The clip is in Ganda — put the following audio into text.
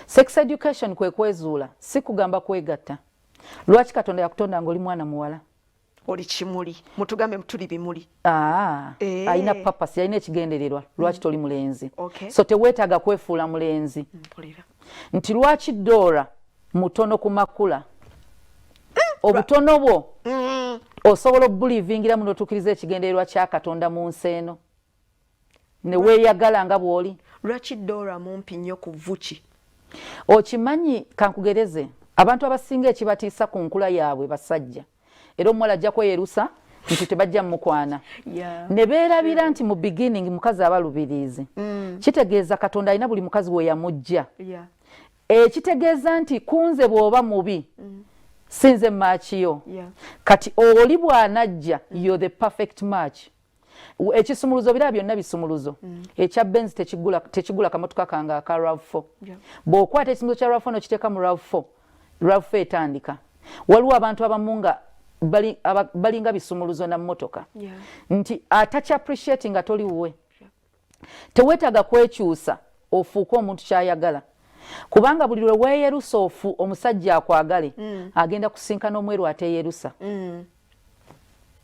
Sex education kwe kwezuula, si kugamba kwegatta. Lwaki Katonda yakutonda ng'oli mwana muwala? Oli kimuli, mutugambe tuli bimuli. Ah, alina purpose, yalina ekigendererwa lwaki toli mulenzi. So teweetaaga kwefuula mulenzi. Nti lwaki Dora mutono ku makula? Obutono bwo osobola obulivingiramu n'otuukiriza ekigendererwa kya Katonda mu nsi eno ne weeyagala nga bw'oli. Lwaki Dora mumpi nnyo ku vuki? Okimanyi, kankugereze, abantu abasinga ekibatiisa ku nkula yaabwe basajja, era omuwala ajja kweyerusa nti tebajja mukwana, ne beerabira nti mu beginning mukazi aba lubiriizi. Kitegeeza Katonda alina buli mukazi we yamujja. Ekitegeeza nti kunze bw'oba mubi, sinze match yo. Kati oli bw'anajja, you're the perfect match. Ekisumuluzo biraba byonna bisumuluzo. Ekya Benz tekigula kamotoka kange aka RAV4. Bw'okwata ekisumuluzo kya RAV4 n'okiteeka mu RAV4, RAV4 etandika. Waliwo abantu abamu nga balinga bisumuluzo na mmotoka, nti atakya appreciate nga toli wuwe. Teweetaaga kwekyusa ofuuke omuntu kyayagala, kubanga buli lwe weeyerusa ofu omusajja akwagale, agenda kusinkana omweru ateeyerusa.